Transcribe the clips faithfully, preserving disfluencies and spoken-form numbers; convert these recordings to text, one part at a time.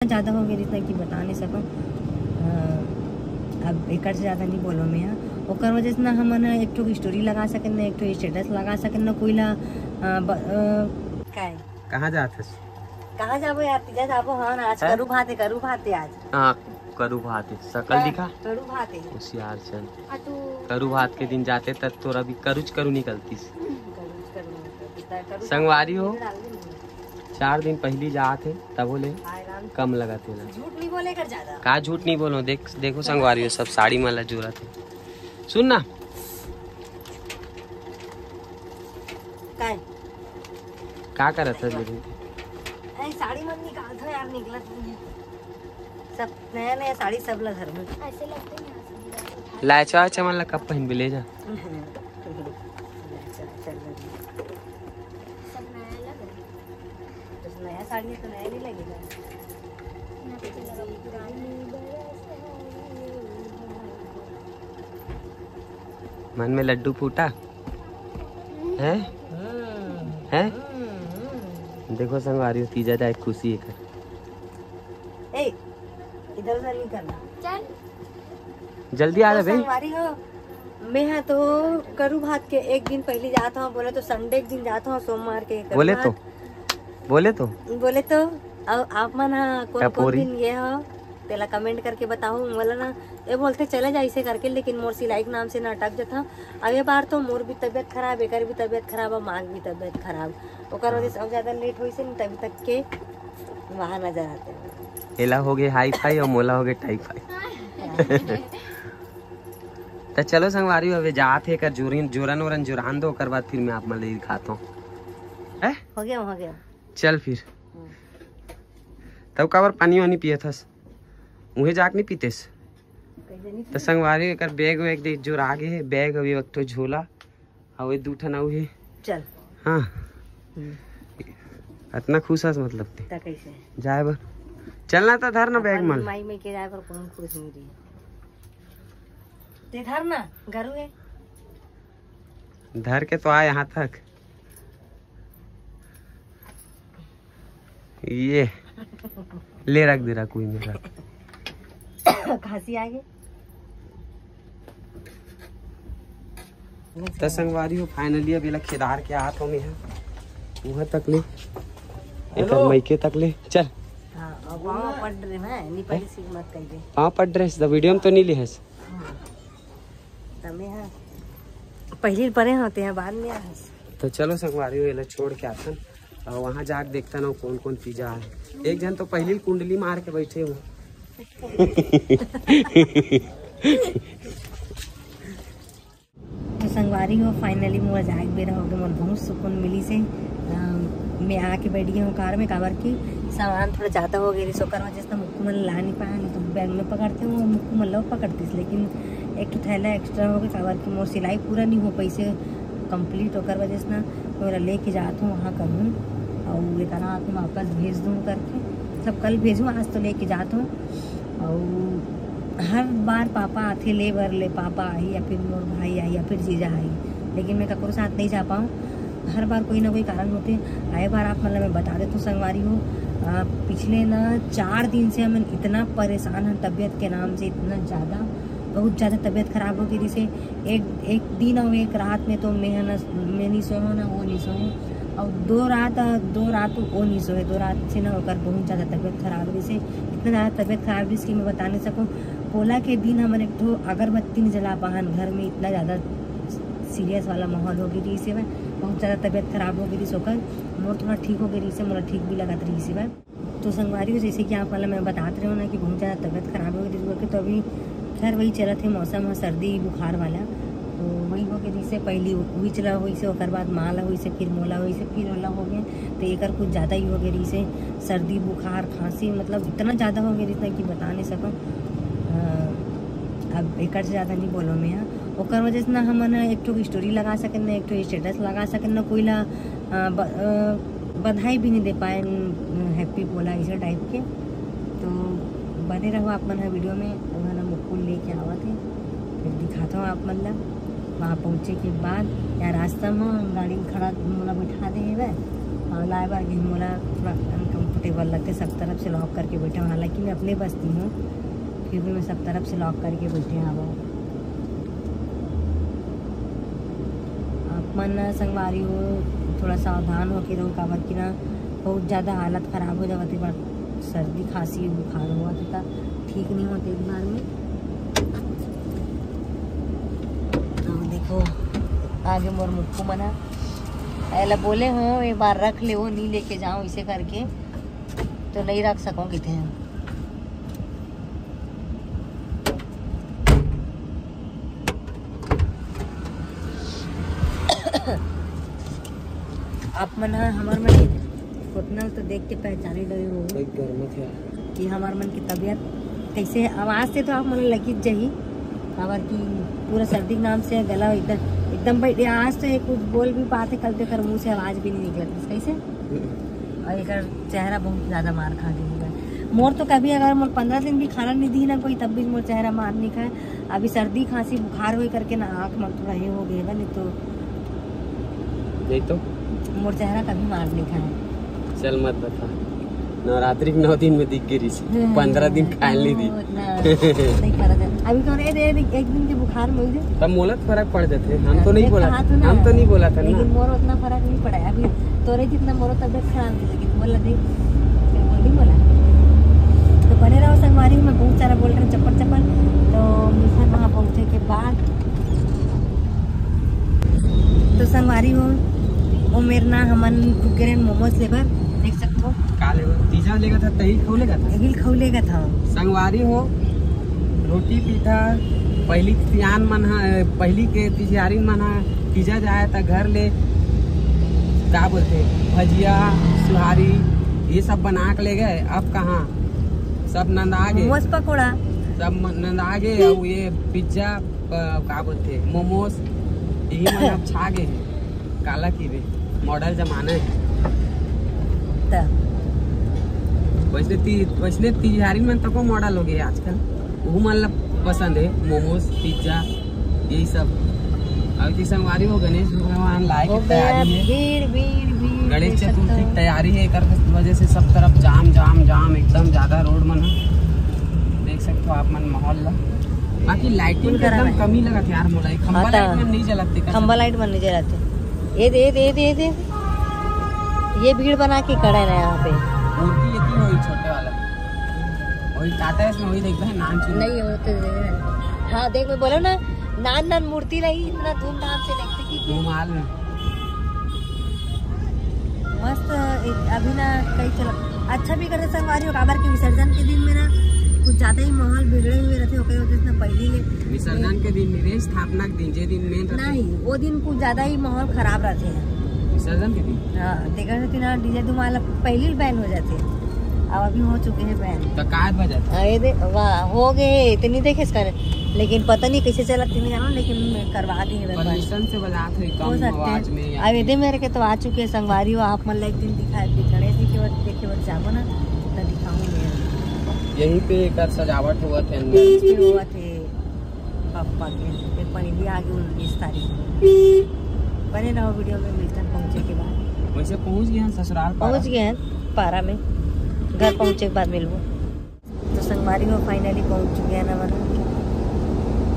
ज्यादा हो गए, जितना कि बता नहीं सकूँ। अब एकर से ज्यादा नहीं बोलो मैं, हाँ। ओकर वजह से ना हमन एक ठो स्टोरी लगा सकेन, ना एक ठो स्टेटस लगा सकेन, ना कोई ला। अ, ब-, अ, काय? कहाँ जात हस? कहाँ जाबो यार, तीजा जाबो। हाँ, आज हैं? करू भात है, करू भात है आज। हाँ, करू भात है, सकल हाँ, दिखा। करू भात है। होशियार चल। आ तू करू भात के दिन जाते तब तोर अभी करूच करू निकलतीस। करूच करू निकलतीस, करू संगवारी हो। डाल दे। चार दिन पहली जात हे, तभो ले कम लगत हे ला। झूठ नहीं बोले कर ज्यादा। का झूठ नहीं बोलो, देख, देखो संगवारी हो, सब साड़ी मन ला जुरत हे। सुन ना। काय? का करत हे लेकिन? अरे साड़ी मन निकाल दो यार, निकलत नहीं है। सब नया नया साड़ी सब ला धर में। ऐसे लगते हैं यहाँ से। लाचा वाचा मन ला कब पहनबे, ले जा। सब नया लग रहा है। तो नया साड़ी है तो नया नहीं लगेगा। मन में लड्डू फूटा है। हैं? देखो संगवारी हो, तीजा जाए खुशी है कर। ए, इधर उधर नहीं करना। चल। जल्दी आ जा भाई। संगवारी हो, मैं हा तो करू भात के एक दिन पहली जात हूँ, बोले तो संडे के दिन जात हूँ, सोमवार के करू बोले तो, भात। बोले तो। बोले तो, अब आप मन हा कौन कौन टपोरी। दिन गए हो, तेला कमेंट करके बताओ। बोला ना, ये बोलते चले जा ऐसे करके, लेकिन मोर सिलाई के नाम से ना अटक जाता। अब ये बार तो मोर भी तबीयत खराब, एकर भी तबीयत खराब, और माँ की भी तबीयत खराब, ओकर वजह से अब ज्यादा लेट होइस हे, तभी तक के वहाँ नजर आते हैं। एला हो गए हाई फाई और मोला हो गए टाई फाई। तो चलो संगवारी, अबे जात हे एकर जोरन, जोरन ओरन जोरान दो, ओकर बाद फिर मैं आप मन ले दिखाता हूँ। हैं? हो गया, हो गया। चल फिर। हम्म। तब काबर पानी वानी पियत हस? उहे जाके नहीं पीतेस? कैसे नहीं तो संगवारी एकर बैग वैग देख जोर आगे है, बैग अभी एक ठो झोला, अउ ये दू ठन अउ हे। चल। हाँ। हम्म। अतना खुश हस मतलब ते? ता कैसे? जाए बर। चलना तो धर ना बैग अपन मन। माई में के जाए पर कौन खुश नहीं रही। ते धर ना, घरू है। धर के तो आ यहाँ तक। ये ले रख दे रहा कोई मेरा। खांसी आ गई। त संगवारी हो, finally अब एला खेदार के आत हो मैं, उहाँ तक ले, एकर हेलो। मइके तक ले चल। हाँ, अब पाँव पड़ रहे हैं, नहीं पड़ी सी मत कहिए। पाँव पड़ रहे, त वीडियो में तो नहीं लिहस। हाँ। तमे हा पहली परे होते हैं, बाद में आ। तो चलो संगवारी हो, एला छोड़ के आथन और वहाँ जाके देखता ना कौन कौन पिज्जा है। एक जन तो पहली कुंडली मार के बैठे हो। तो संगवारी हो, finally मोर जाए के बेरा हो गए, मोर बहुत सुकून मिली से। अम, मैं आके बैठ गई हूँ कार में, काबर की सामान थोड़ा ज़्यादा हो गए रहिस, ओकर वजह से मुक्कू मन ला नहीं पाए, नहीं तो बैग में पकड़ते हूँ, मुक्कू मन लो पकड़तीस, लेकिन एक ठो थैला एक्स्ट्रा हो गए, काबर कि मोर सिलाई पूरा नहीं हो पाइसे कंप्लीट, ओकर वजह से ना ओला लेके जात हूँ, वहाँ करहूँ और एकरा हाथ में वापस भेज दूँ करके, मतलब कल भेजूँ, आज तो लेके जात हूँ। और हर बार पापा आथे ले बर, ले पापा आही या फिर मोर भाई आही या फिर जीजा आही, लेकिन मैं ककरो साथ नहीं जा पाऊँ। हर बार कोई ना कोई कारण होते। आए बार आप मतलब मैं बता देता हूँ संगवारी हो, आ, पिछले ना चार दिन से हम इतना परेशान हैं तबीयत के नाम से, इतना ज़्यादा, बहुत ज़्यादा तबीयत खराब हो गई। जैसे एक एक दिन और एक रात में तो मैं ना, मैं नहीं सोया ना वो नहीं सोए, और दो रात, दो रात वो नहीं सोए, दो रात से ना ओकर बहुत ज़्यादा तबीयत खराब रहिस हे। इतना ज़्यादा तबीयत खराब रहिस कि मैं बता नहीं सकूँ। पोला के दिन हमन एक ठो अगरबत्ती नहीं जला पाहन घर में, इतना ज़्यादा सीरियस वाला माहौल हो गई रहिस हे। बहुत ज़्यादा तबीयत खराब हो गई रहिस ओकर, मोर थोड़ा ठीक हो गई रहिस हे, मोला ठीक भी लगत रहिस हे। तो संगवारी हो, जैसे कि आप वाला मैं बतात रहे हो ना कि बहुत ज़्यादा तबीयत खराब हो गई थी, तो अभी खैर वही चलत हे मौसम ह, सर्दी बुखार वाला। तो वही हो गए, जैसे पहली वही चला हुई से, ओकर बाद माँ ला हुई से, फिर मोला हुई से, फिर ओला हो गए, तो एकर कुछ ज़्यादा ही हो गए, जैसे सर्दी बुखार खांसी, मतलब इतना ज़्यादा हो गया जितना कि बता नहीं सकूँ। अ, अब एकर से ज़्यादा नहीं बोलो मैं, हाँ। ओकर वजह से ना हमन एक ठो स्टोरी लगा सकेन, ना एक ठो स्टेटस लगा सकेन, ना कोई ला, अ, ब-, अ, बधाई भी नहीं दे पाए, अ, हैप्पी पोला ऐसे टाइप के। तो बने रहो आप मन ह वीडियो में, वहाँ ना मुक्कू लेके आवत है, फिर दिखाता हूँ आप मन ला। वहाँ पहुँचे के बाद या रास्ता में गाड़ी में खड़ा मोला बैठा दे हेवय, हाँ, लाए बर गे मोला थोड़ा अनकंफर्टेबल लगथे, सब तरफ से लॉक करके बैठे हूँ। हालांकि मैं अपने बस्ती हूँ, फिर भी मैं सब तरफ से लॉक करके बैठे हूँ। आप मन संगवारी हो, थोड़ा सावधान होके रहो, काबर कि ना बहुत ज़्यादा हालत ख़राब हो जावत हे, सर्दी खांसी बुखार होवत हे, त ठीक नहीं होते एक बार में। अब देखो, आगे मोर मुक्कू मन ह, एला बोले हो, एक बार रख ले, वो नहीं लेके जाओ, इसे करके तो नहीं रख सको किथे। आप मन ह हमर मन के उतना तो देख के पहचाने डरे हो कोई गर्म थे। कि हमर मन की तबीयत कैसे है। आवाज से तो आप मन लगी जाही, काबर कि पूरा सर्दी के नाम से गला एकदम, एकदम बैठ, आज तो एक कुछ बोल भी पाते, कल तो एकर मुंह से आवाज भी नहीं निकलत। कैसे? और एकर चेहरा बहुत ज्यादा मार खा गई है। मोर तो कभी अगर मोर पंद्रह दिन भी खाना नहीं दी ना कोई, तब भी मोर चेहरा मार नहीं खाए। अभी सर्दी खांसी बुखार होए करके ना आँख में थोड़ा ये हो गए बा, नहीं तो नहीं तो मोर चेहरा कभी मार नहीं खाए। चल मत बता, नवरात्रि के नौ दिन में दिख गिरी से, हम्म, पंद्रह दिन खाए नहीं दी। वो इतना नहीं करा था। अभी तो रे, रे, एक दिन के बुखार में हुई थी। तब मोला फर्क पड़ जाते, हम तो नहीं बोला, हम तो नहीं बोला था ना। लेकिन मोर उतना फर्क नहीं पड़ा है। अभी तोरे जितना मोरो तबियत खराब थी, लेकिन बोला दे, फिर बोल नहीं बोला। तो बने रहो संगवारी, मैं बहुत सारा बोल रहा हूँ चप्पल चप्पल। तो मिशन वहाँ पहुँचे के बाद तो संगवारी हो, ओ मेर ना हमन रुके रहन मोमोज लेबर, देख सकथो। का लेबर? तीजा लेगा था, तही खौलेगा था। तही खौलेगा था। संगवारी हो, रोटी पीठा, पहली सियान मन ह, पहली के तिजियारिन मन ह तीजा जाए त घर ले, का बोलते, भजिया, सुहारी, ये सब बना के ले गए। अब कहाँ, सब नंदा गे। मोमोज पकौड़ा। सब म-, नंदा गे। और ये पिज्जा, प-, का बोलते, मोमोज, यही मन अब छा गए हैं। काला की रे, मॉडल जमाना है। त वैसे ती-, वैसे तिहारी में तो को मॉडल हो गए आजकल, वो मन ला पसंद है मोमोज, पिज्जा, यही सब। अब की संगवारी हो, गणेश भगवान लाए के तैयारी है। भीड़, भीड़, भीड़, गणेश चतुर्थी की तैयारी है, एकर वजह से सब तरफ जाम, जाम, जाम, एकदम ज्यादा रोड मन है। देख सकते हो आप मन माहौल ला। बाकी लाइटिंग एकदम कमी लगा था यार मोला, खंबा लाइट मन नहीं जलाते। खंबा लाइट मन नहीं जलाते। ये दे, ये दे, ये दे, ये दे। ये भीड़ बना के खड़ा है ना यहाँ पे। मूर्ति ये तीन वही छोटे वाला, वही टाटा है, इसमें वही देखते हैं, नान चुन नहीं होते। हाँ, देख, मैं बोला ना, नान नान मूर्ति ला ही इतना धूमधाम से देखते कि घुमाल में। मस्त। एक अभी ना कई चला अच्छा भी करे संगवारी हो, काबर के विसर्जन के दिन में ना कुछ ज्यादा ही माहौल बिगड़े हुए रहते, ओकरे वजह से ना पहले ले विसर्जन के दिन नहीं रे, स्थापना के दिन, जे दिन मेन रहते। नहीं, वो दिन कुछ ज्यादा ही माहौल खराब रहते हैं। विसर्जन के दिन? हाँ, तेकर सेती ना डीजे धुमाल पहले ही बैन हो जाते हैं, अब अभी हो चुके हैं बैन। तो का बजाते? अरे दे, वाह, हो गए, इतनी देखे इसका, लेकिन पता नहीं कैसे चलत नहीं जानो, लेकिन करवा दी है। परमिशन से बजात है, कम आवाज में। अब ये दे मेरे के तो आ चुके हैं संगवारी हो, आप मन ला एक दिन दिखा, दिखाने देखे बर, देखे बर जाबो ना, तो दिखाऊंगी। यहीं पे एक सजावट हुआ थे अंदर। इस पे हुआ थे पप्पा के, एक पनीर भी आगे उन्नीस तारीख को। बने रहो वीडियो में, मिलते हैं पहुंचे के बाद। वैसे पहुंच गए हैं ससुराल पारा। पहुंच गए हैं पारा में, घर पहुंचे के बाद मिलबो। तो संगवारी हो, finally पहुंच चुके हैं ना, मतलब।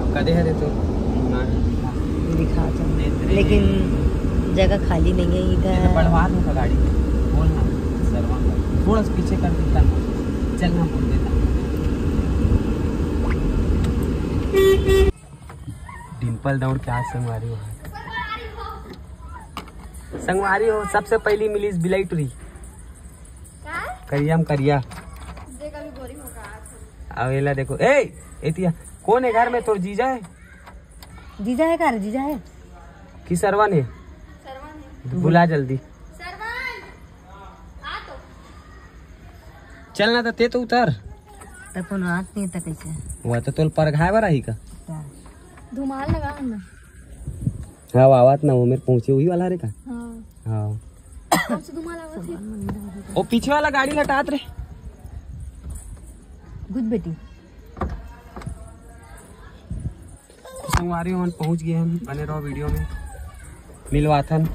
अब कदे हरे तो दिखा तो, लेकिन जगह खाली नहीं है इधर। बढ़वा दूंगा गाड़ी, बोल ना, सरवा का। थोड़ा सा पीछे कर देता, चल ना, बोल देता। डिंपल दौड़ के आज संगवारी हो, संगवारी हो, सबसे पहली मिली इस बिलाई टुरी। करिया में करिया। अब एला देखो, ए, एतिया, कौन है घर में? तोर जीजा है? जीजा है का रे? जीजा है कि सरवन है? सरवन है। बुला जल्दी। सरवन, आ तो। चल ना, तो ते तो उतर। त कोनो आत नहीं त कैसे? वो तो तोल परघाए बर आही का? धुमाल लगा ना। हाँ, वो आवत ना, वो मेरे पहुंचे वही वाला रे का? हाँ। हाँ। कौन सा धुमाल आवत है? वो पीछे वाला गाड़ी हटात रे। गुड बेटी। संगवारी मन पहुंच गए हैं, बने रहो वीडियो में, मिलवाथन।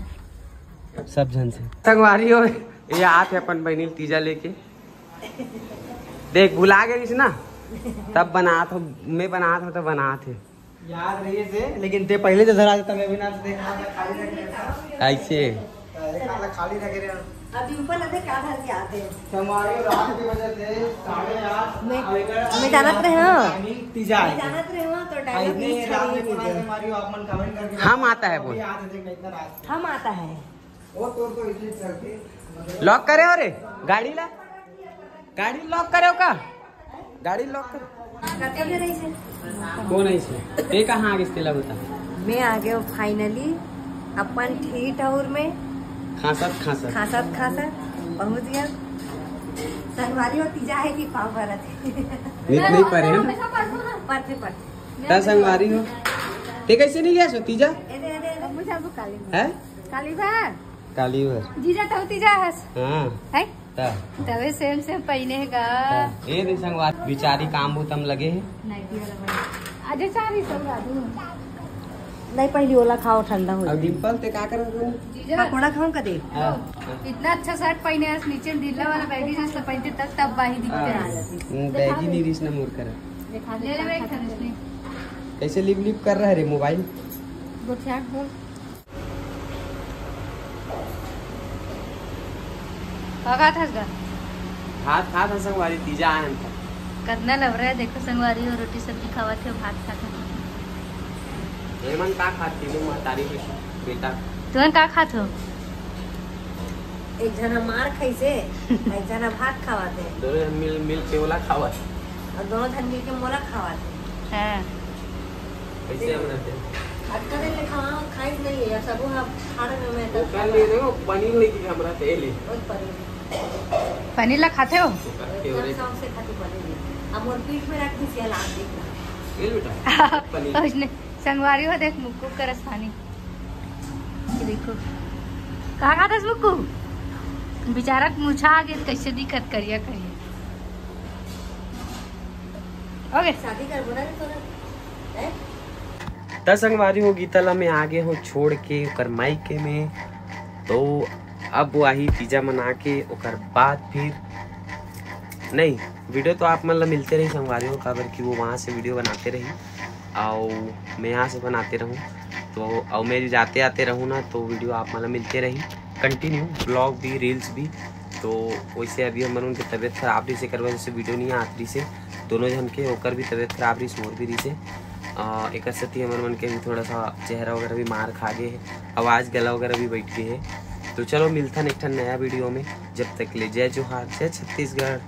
सब झन से। संगवारी हो, ये आत हे अपन बहिनी तीजा लेके। देख, भुला गे रहिस ना, तब बनात हो, मैं बनात हो तो बनात हे। याद रहिस हे, लेकिन ते पहले तो धरा देता, मैं भी ना देख रहा था, खाली रख रहे था। ऐसे। तो एक हाथ खाली रख रहे हैं। अभी ऊपर लगे क्या धर के आते हैं? संगवारी हो, रात के बजे थे साढ़े आठ। मैं, अभी मैं जानत रहे हूँ। Timing तीजा मैं है। जानत रहे हूँ, तो dialogue इतने reach रात करिए में बोला दीजिए। संगवारी हो, आप मन comment करके हम आता है बोल। अभी याद है, देख, इतना रात। हम आता है। वो तो, तो इसलिए चलते। Lock करे हो रे गाड़ी ला? गाड़ी lock करे हो का? गाड़ी lock कर। कते में रही से? कौन है इसमें? ये कहाँ आगे तेला बता। मैं आ गए finally अपन ठीक ठौर में। खांसत खांसत। खांसत खांसत पहुंच गया। संगवारी हो, तीजा है कि पाँव परत हे? नित नहीं परे हैं। परथे परथे। त संगवारी हो, ते कैसे नहीं गया सो तीजा? ए दे, ए दे, ए दे। मुझे अब काली में। है? काली बा? काली बा। जीजा तौ तीजा हस। हाँ। है? त। तबे same same पहिने हे गा। त। ए दे संगवारी, बिचारी काम बूता म लगे हे। नाइटी वाला बना। अजय चारी सब राधू। नहीं, पहली ओला खाओ, ठंडा हो अब जाए। डिम्पल, ते का करत हन? जीजा। पकोड़ा खाऊं कदे? हाँ। इतना अच्छा shirt पहिने हस, नीचे ढीला वाला baggy jeans तो पहिनते तब, तब बाही दिखते हाँ। हैं। हम्म, baggy नहीं रिस ना मोर करा। दिखा दे, ले ले, एक ठन इसने। कैसे लिप लिप कर रहा है रे mobile? गोठिया बोल। का खात हस गा? भात खात हस संगवारी, तीजा आए हन त। कतना लबरा हे, देखो संगवारी हो, रोटी सब्जी खावत हे, भात खात हे। एमन का खात, तीनों महतारी के बेटा? तुमन का खात हो? एक जना मार खाइसे, एक जना भात खावत हे। दोनों जन मिल, मिल के ओला खावत। और दोनों जन मिल के मोला खावत हे। हाँ। कैसे हम रहते हैं? अटका दिन ले खावा, खाइस नहीं है, सब वो हम खाड़ में मैं वो तब कर लिए देखो, पनीर लेके हमरा से ले। और पनीर। पनीर ला खाते हो? वो करके एकदम और एक शौक से खाती पनीर। अब मोर पीठ में रख दी, सियाल आप देखना। ले बेटा, पनीर। उसने संगवारी हो, देख मुक्कू करस पानी। ये देखो। का खात हस मुक्कू? बेचारा मुछा आगे, कैसे दिखत करिया करिया। ओके। शादी करबो ना रे तोरा? हैं? त संगवारी हो, गीता ला मैं आगे हो छोड़ के ओकर मायके में। तो अब वो आही तीजा मना के, ओकर बाद फिर नहीं, video तो आप मन ला मिलते रही संगवारी हो, काबर कि वो वहाँ से video बनाते रही, और मैं यहाँ से बनाते रहूँ। तो और मैं जाते आते रहूँ ना, तो video आप मन ला मिलते रही continue, vlog भी, reels भी। तो वैसे अभी हमर मन के तबीयत खराब रहिसे, एकर वजह से video नहीं आत रहिसे। दोनों जन के, ओकर भी तबीयत खराब रहिसे, मोर भी रहिसे। अ, एकर सेती हमर मन के भी थोड़ा सा चेहरा वगैरह भी मार खा गे हे, आवाज़ गला वगैरह भी बैठ गे हे। तो चलो मिलथन एक ठन नया video में, जब तक ले जय जोहार, जय छत्तीसगढ़।